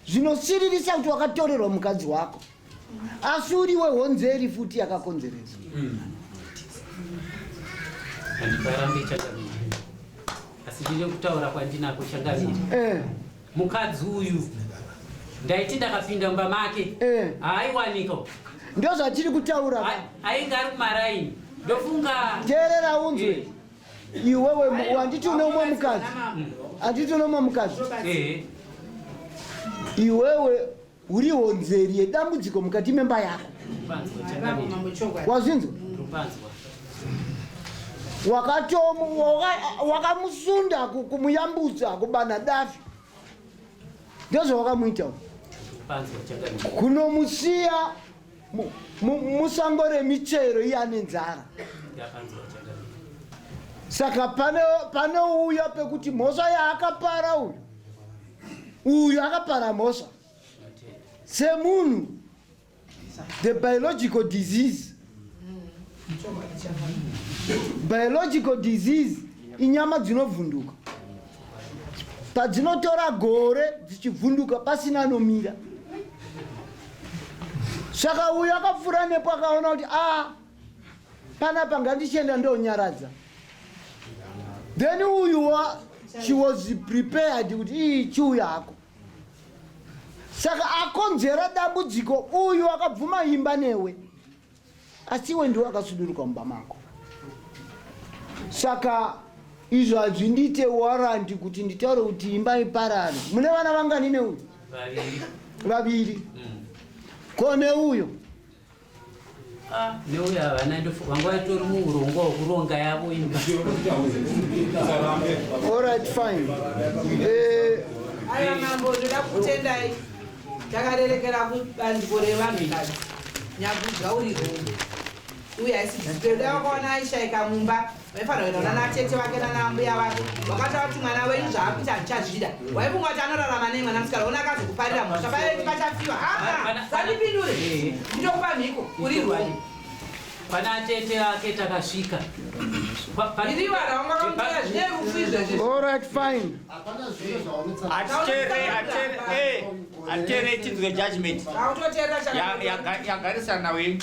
zvinosiririsa kuti wakatorerwa mukadzi wako, asi uriwe honzeri futi yakakonzeresa. Handiparambe, Changamire, asi ndine kutaura kwandinako, Changamire. Mukadzi uyu ndaiti ndakapinda mumba make haaiwanika. Ndo zvatiri kutaura. Ainge ari kumaraini, ndofunga. Teerera unzwe. Iwewe wanditi une umwe mukadzi, handiti? Une umwe mukadzi. Iwewe uri honzeri yedambudziko mukati memba yako. Rupanzwa, Changamire. Wazvinzwa? Rupanzwa. Wakamusunda kumuyambutsa kubana dafi, ndozvawakamuita. Rupanzwa, Changamire. Kunomusiya musango remichero iye ane nzara. Ndapanzwa, Changamire. Saka panouya pekuti mhosva yaakapara uyu, uyu akapara mhosva semunhu, the biological disease. Biological disease inyama dzinovhunduka padzinotora gore dzichivhunduka pasina anomira. Saka uyu akapfuura nepo akaona kuti a panapa ngandichienda ndonyaradza. Then uyu wa she was prepared kuti ii chiuya hako. Saka akonzera dambudziko uyu akabvuma imba newe, asi iwe ndiwe akasuduruka mumba mako. Saka izvo hazvindiite warrant kuti nditaure kuti imba iparare. Mune vana vangani neuyu? Vaviri. Vaviri. Ko neuyo? Neuyo havana, vanga vatori muurongwa hwekuronga yavo imba. Alright, fine. Aiwa mambo, ndoda kutendai. Takarerekera kubandiko revanhukadzi. Nyakudya uri rombe uye haisi dai wakaona aishaika mumba, vaifanira kuenda nana tete vake nana mbuya vake. Wakataura kuti mwana wenyu zvaakuita handichazvida. Waifunga kuti anorarama nei mwana musikana? Ona akazokuparira mhosva paiveti pachafiwa. Aa, sandipindure, nditokupa mhiko, uri rombe. Pana tete ake takasvika. Iriwa raungakamutera zvine rufu izvezvi. Alright, fine. Atere tinzwe judgment. Autoteerera. Yagarisana nawe.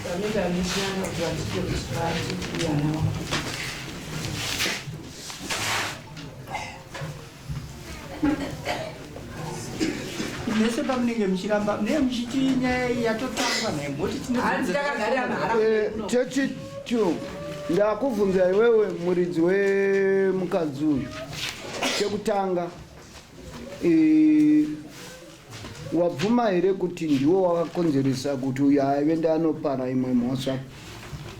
Vanoita mishando kuti vatipe kuti vatiuyana. Mese pamunenge muchiramba munenge muchiti nyaya iyi yatotangwa naye moti. Hanzi takagarira mahara. 32. Ndakubvunza iwewe muridzi wemukadzi uyu. Chekutanga e, wabvuma here kuti ndiwo wakakonzeresa kuti uyu aive ndanopara imwe mhosva?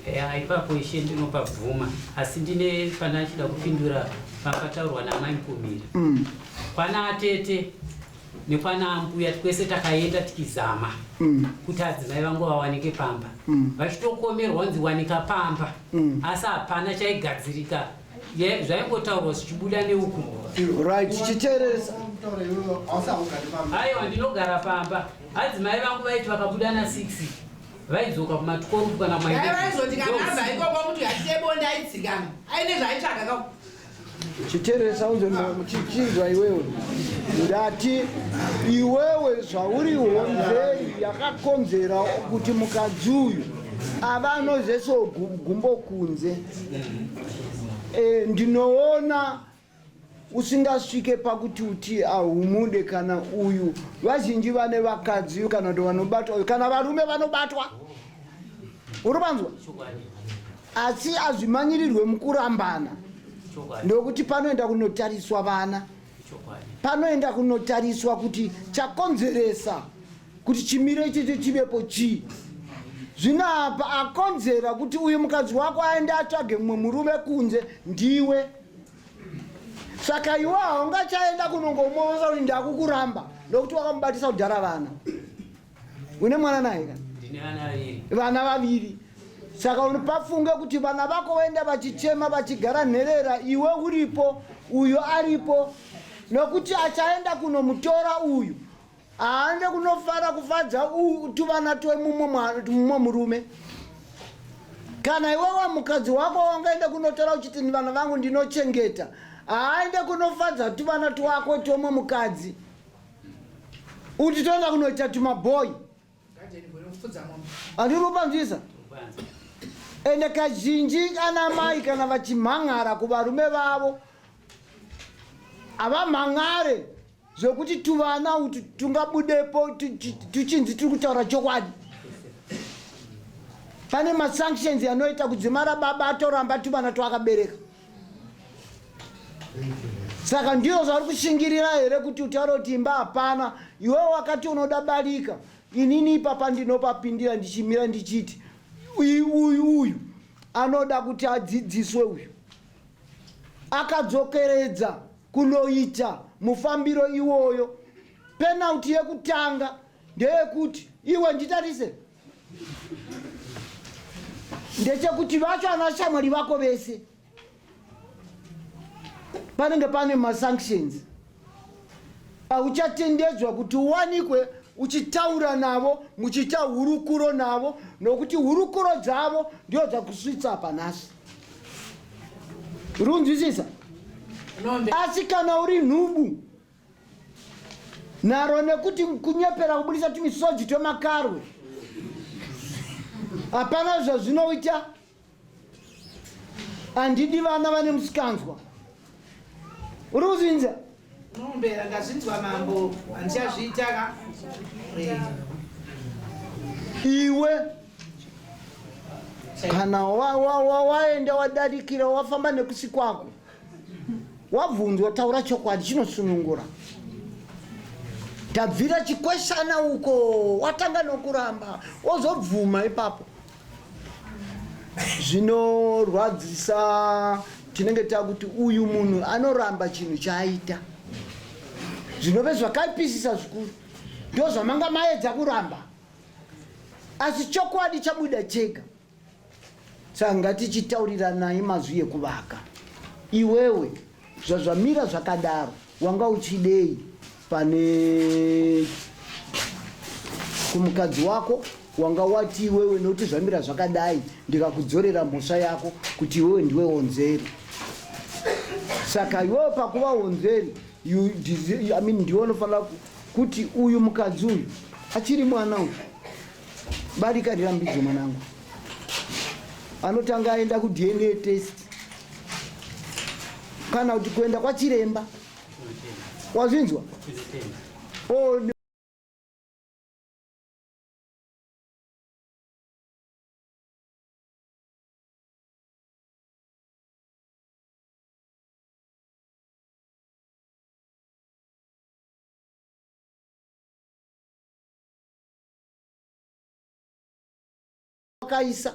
Eya, ipapo ishe ndinopabvuma asi ndine pana achida kupindura pakataurwa namai Mpumira. Kwana atete nekwana ambuya twese takaenda tikizama kuti adzimai vangu vawanike pamba. Vachitokomerwa kunzi wanika pamba. Asi hapana chaigadzirika. Zvaingotaurwa zvichibuda neuku. Right, chiteeresa. Aiwa ndinogara pamba. Adzimai vangu vaiti vakabuda na 6 vaidzoka kuma 12 kana kuma Dai vaizoti kana abva ikoko kuti hatite bonde aidzikama. Aine zvaaitsvaga ka. Chiteeresa unzwe chinzwa iwewe. Ndati iwewe zvauri honzeri yakakonzera kuti mukadzi uyu ava anozeso gumbo kunze. E, ndinoona usingasvike pakuti uti ahumude kana uyu. Vazhinji vane vakadzi kana kuti vanobatwa kana varume vanobatwa. Uri panzwa? Asi azvimanyirirwe mukurambana ndokuti panoenda kunotariswa vana, panoenda kunotariswa kuti chakonzeresa kuti chimiro ichocho chivepo chii. Zvino apa akonzera kuti uyu mukadzi wako aende atsvage mumwe murume kunze ndiwe. Saka iwe haungachaenda kunongomuonesa kuti ndakukuramba nokuti wakamubatisa kudhara vana. Une mwana naye ka? Ndine vana vaviri. Vana vaviri. Saka unopafunge kuti vana vako vaenda vachichema vachigara nherera, iwe uripo, uyo aripo, nokuti achaenda kunomutora uyu haande kunofara kufadza tuvana twemumwe murume. Kana iwewe mukadzi wako wangaenda kunotora uchiti vana vangu ndinochengeta, haaende kunofadza tuvana twako twemwe mukadzi. Uti toenda kunoita tumabhoyi. Handiri kupanzwisa? Ende kazhinji ana mai kana vachimhan'ara kuvarume vavo havamhan'are zvekuti tuvana utu tungabudepo tuchinzi tiri kutaura chokwadi. Pane masanctions anoita kudzimara baba atoramba tuvana twakabereka. Saka ndizvo zvauri kushingirira here kuti utaure kuti imba hapana? Iwewe wakati unoda barika, inini ipapa ndinopapindira ndichimira ndichiti uyu uyu anoda kuti adzidziswe uyu. Akadzokeredza kunoita mufambiro iwoyo. Penalty yekutanga ndeyekuti iwe nditarise ndechekuti vacho ana shamwari vako vese panenge pane masanctions auchatendedzwa kuti uwanikwe uchitaura navo muchiita hurukuro navo nokuti hurukuro dzavo ndio dzakusvitsa panhasi. Uri kunzwisisa? Asi kana uri nhubu nharo nekuti kunyepera kubudisa tumisodzi twemakarwe hapana zvazvinoita. Handidi vana vane musikanzwa. Uri kuzvinza? Unombera ndazvinzwa mambo, handichazviita ka. Iwe kana waenda wadarikira wafamba nekusi kwako wabvunzwa taura chokwadi chinosunungura. Tabvira chikweshana uko watanga nokuramba wozobvuma ipapo. Zvinorwadzisa, tinenge takuti uyu munhu anoramba chinhu chaaita zvinove zvakaipisisa zvikuru. Ndo zvamanga maedza kuramba, asi chokwadi chabuda chega. Saka ngatichitauriranai mazwi ekuvaka. Iwewe zvazvamira zvakadaro wanga uchidei pane kumukadzi wako? Wanga wati iwewe nokuti zvamira zvakadai ndikakudzorera mhosva yako kuti iwewe ndiwe honzeri. Saka iwewe pakuva honzeri I mean, ndiwe unofanira kuti uyu mukadzi uyu achiri mwana uyu barika rirambidzwe mwanangu. Anotanga aenda kuDNA test kana kuti kuenda kwachiremba. Wazvinzwa? Oh, wakaisa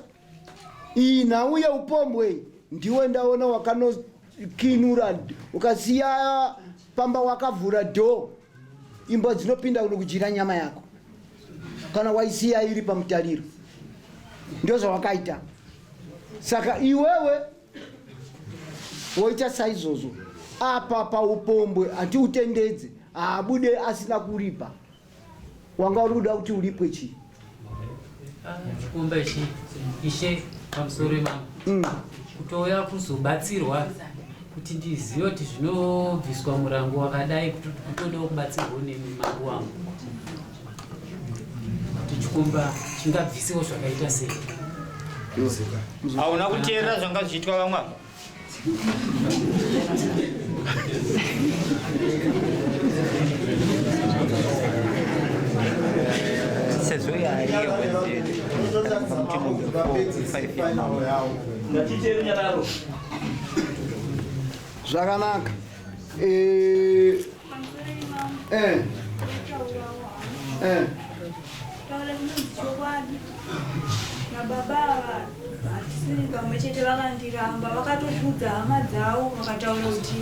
iyi nhau yeupombwe iyi ndiwe ndaona wakanokinura ukasiya pamba wakavhura dhoo imbwa dzinopinda kuno kudyira nyama yako kana waisiya iri pamutariro ndozvawakaita saka iwewe woita saizvozvo apa paupombwe hatiutendedze haabude asina kuripa wanga uri kuda kuti uripwe chii ah, chikomba ichi ishe pamusoro imambo mm. kutouya kuzobatsirwa kuti ndizive kuti zvinobviswa murango wakadai kutodawo kubatsirwa nemi mambo wangu kuti chikomba chingabvisewo zvakaita sei hauna kuteerera zvanga zvichiitwa vamwe ava sezvo zvakanaka eh, eh. Eh. Taura chinonzi chokwadi nababa ava hatisiri pamwe chete vakandiramba vakatozviudza hama dzavo vakataura kuti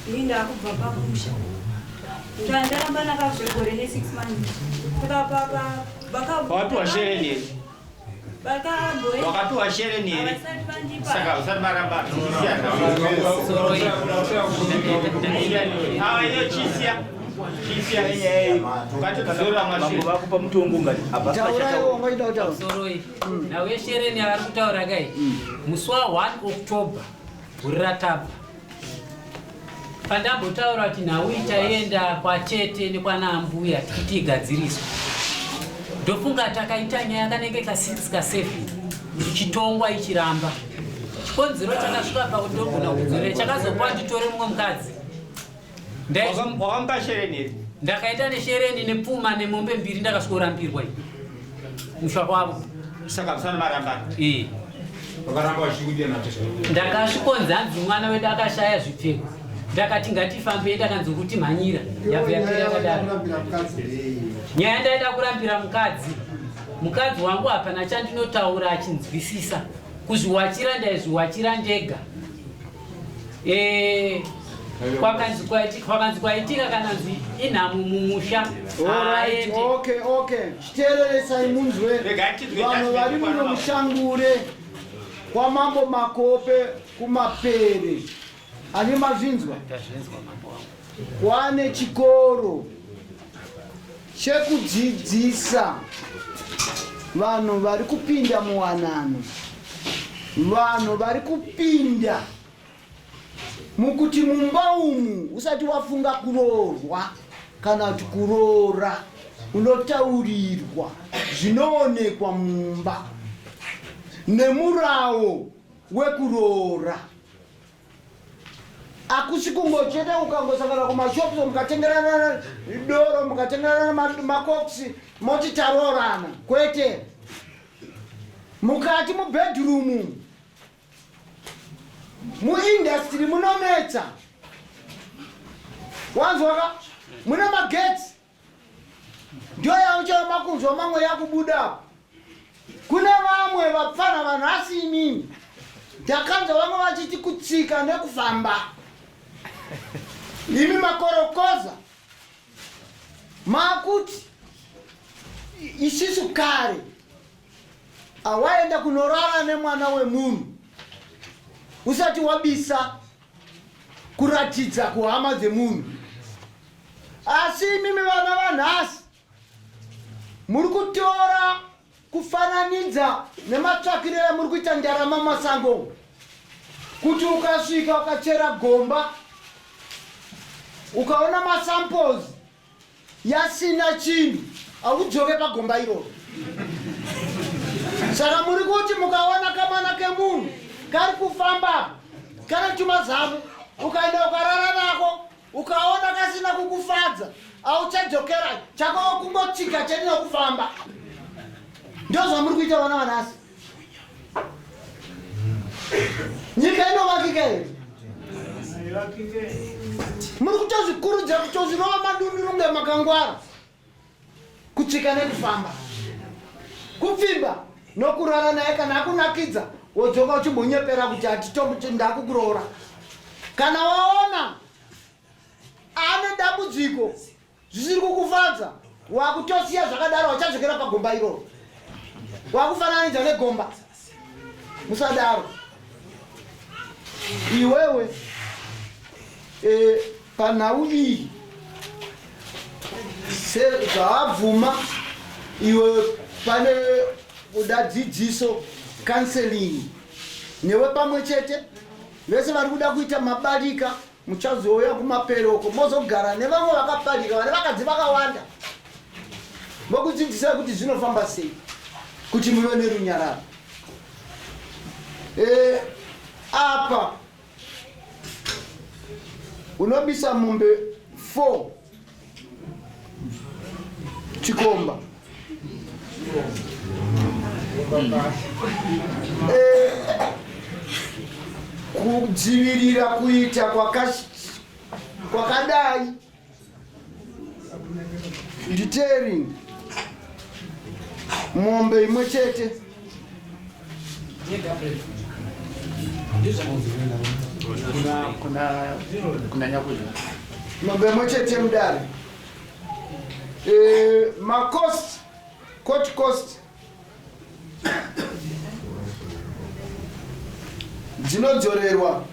ini ndakubva pamusha ndaramba nakazvegore ne6 months saka papa vakapiwa shereni here wakapiwa shereni here saka usati maramba iyo chisiya nhau yeshereni yavari kutaura kai musi wa 1 october gore ratabva pandambotaura kuti nhau ichaenda kwatete nekwana ambuya tichiti igadziriswe ndofunga takaita nyaya kanenge ka 6 ka 7 ichitongwa ichiramba chikonzero chakasvika pakuti ndogona kudzorera chakazopa nditore mumwe mukadzi wakamupa shereni here ndakaita neshereni nepfuma nemombe mbiri ndakasvikorambirwa i musha kwavo saka musana marambana ee vakaramba vachikudya nacho ndakasvikonzi hanzi mwana wedu akashaya zvipfeko ndakati ngatifambei ndakanzi kuti mhanyira yabva yapera yakadaro nyaya ndaida kurambira mukadzi mukadzi wangu hapana chandinotaura achinzwisisa kuzviwachira ndaizviwachira ndega Eh, kwakanzi kwaitika kana nzi inhamo mumusha Alright, okay, okay. Chiteereresai munzwe vanhu vari muno mushangure kwamambo Makope kumapere. Ani mazvinzwa? Kwane chikoro chekudzidzisa vanhu vari kupinda muwanano, vanhu vari kupinda mukuti mumba umu usati wafunga kuroorwa kana kuti kuroora unotaurirwa zvinoonekwa mumba nemurawo wekuroora akusi kungochete ukangosangana kumashops mukatengerana doro mukatengerana makoksi moti taroorana kwete mukati mubedroom muindastry munonetsa wanzwaka mune magetsi ndiyo yauchava makunzwa mamwe yakubuda apo kune vamwe vapfana vanhasi imimi ndakanzwa vamwe vachiti kutsika nekufamba imi makorokoza makuti isisu kare awaenda kunorara nemwana wemunhu usati wabisa kuratidza kuhama dzemunhu asi imimi vana vanhasi muri kutora kufananidza nematsvakiro amuri kuita ndarama mumasango kuti ukasvika ukachera gomba ukaona masamples yasina chinhu haudzoke pagomba iroro saka muri kuti mukaona kamwana kemunhu kari kufamba kane tumazamu ukaenda ukarara nako ukaona kasina kukufadza auchadzokera chako kungotsika chete nokufamba ndozvamuri kuita vana vanhasi nyika inovakika here muri kutozvikurudza kutozvirova madunduru kunge makangwara kutsika nekufamba kupfimba nokurara naye kana akunakidza wodzoka uchimbonyepera kuti hatitomuti ndakukuroora kana waona ane dambudziko zvisiri kukufadza wakutosiya zvakadaro wachadzokera pagomba iroro wakufananidza negomba musadaro iwewe e, panhau iyi sezvaabvuma iwe pane kuda dzidziso counseling newe pamwe chete vese vari kuda kuita mabarika muchazouya kumapero uko mozogara nevamwe vakaparika vane vakadzi vakawanda vokudzidzisai kuti zvinofamba sei kuti muve nerunyararo e, apa unobisa mombe 4 chikomba eh, kudzivirira kuita kwakadai nditering mombe imwe chete mombe imwe chete mudare eh, macost court cost dzinodzorerwa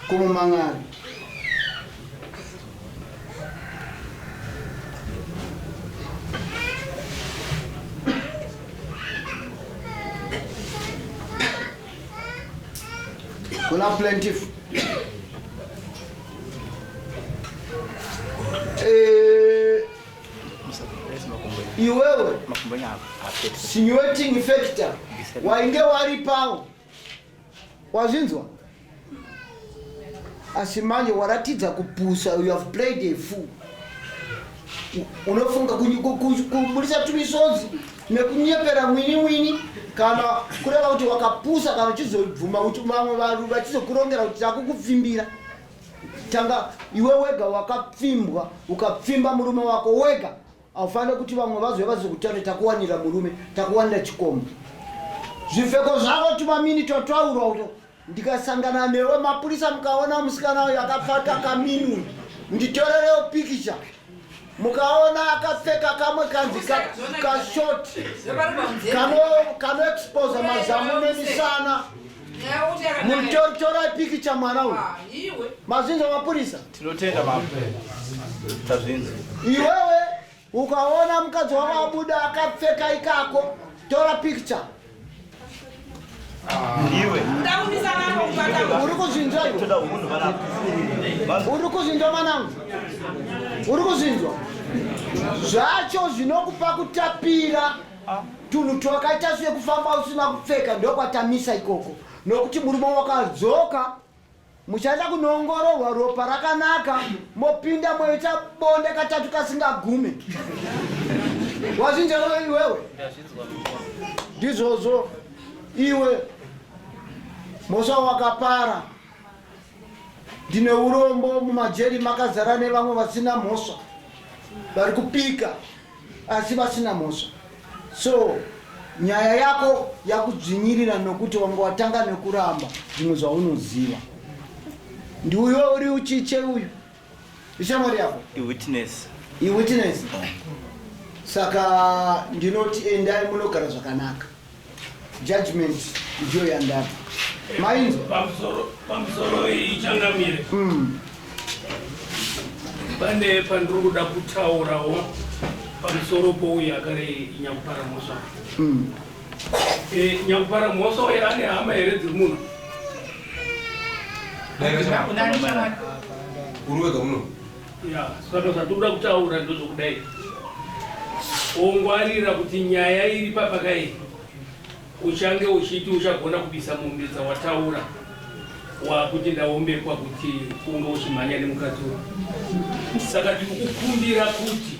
kumumang'ari kuna plaintiff eh, iwewe sinuating factor wainge waripawo wazvinzwa asi manje waratidza kupusa you have played a fool unofunga kubudisa tumisodzi nekunyepera mwini mwini kana kureva kuti wakapusa kana uchizobvuma kuti vamwe vanhu vachizokurongera kuti takukupfimbira tanga iwe wega wakapfimbwa ukapfimba murume wako wega haufanire kuti vamwe vazouya vazokutaura takuwanira murume takuwanira chikomba zvipfeko zvako tumamini twataurwa kuti ndikasangana newe mapurisa mukaona musikana uyo akapfaka kamini uyu nditorerewo pikicha mukaona akapfeka kamwe kanzi kashort kanoexposa mazamu nemisana mutorai pikicha mwana uyu mazvinzwa mapurisa tinotenda baba tazvinzwa iwewe ukaona mukadzi wako abuda akapfeka ikako tora picture iwe uri kuzvinzwa iwe uri kuzvinzwa mwanangu uri kuzvinzwa zvacho zvinokupa kutapira tunhu twakaita sekufamba usina kupfeka ndokwatamisa ikoko nokuti murume wakadzoka Muchaenda kunoongororwa ropa rakanaka mopinda moita bonde katatu kasingagume. Wazvinzwa iwewe? Ndizvozvo iwe mhosva wakapara. Ndine urombo mumajeri makazara nevamwe vasina mhosva vari kupika asi vasina mhosva so nyaya yako yakudzvinyirira nokuti wanga watanga nekuramba zvimwe zvaunoziva ndiuyo uri uchiche uyu ishamwari yako iwitness iwitness saka ndinoti endai munogara zvakanaka judgment ndiyo yandapa mainzwa pamusoro pamusoro ichangamire mm. Pane pandiri kuda kutaurawo pamusoro pouyu akare nyakupara mhosva. Mm. E, nyakupara mhosva uyu ane hama here dziri muno? Uri wega muno? Ya, saka zvatiri kuda kutaura ndozvokudai. Ongwarira kuti nyaya iri papakai Uchange uchiti uchagona kubisa mombe dzawataura wakuti ndaombekwa kuti unge uchimhanya nemukadzi uyu. Saka tiri kukumbira kuti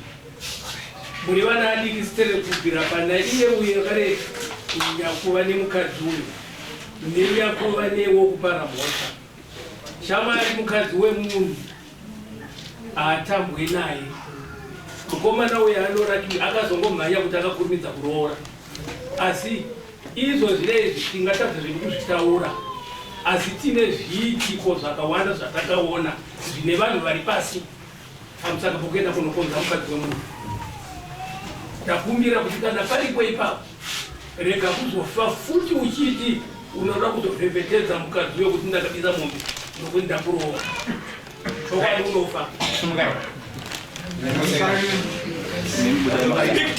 muri vana adiki sitere kubvira pana iye uye kare nyakuva nemukadzi uyu nenyakuva newokupara mhosva. Shamwari mukadzi wemunhu haatambwe naye. Mukomana uyu anoraki akazongomhanya kuti akakurumidza kuroora. Asi Izvo zvinezvi tingatadza zvedu kuzvitaura, asi tine zviitiko zvakawanda zvatakaona zvine vanhu vari pasi pamusaka pokuenda kunokonza mukadzi wemunhu. Takumbira kuti kana paripo ipapo, rega kuzofa futi uchiti unoda kuzovhevhetedza mukadzi uyo kuti ndakabisa mombe nokuti ndakurova. Chokwadi unofa.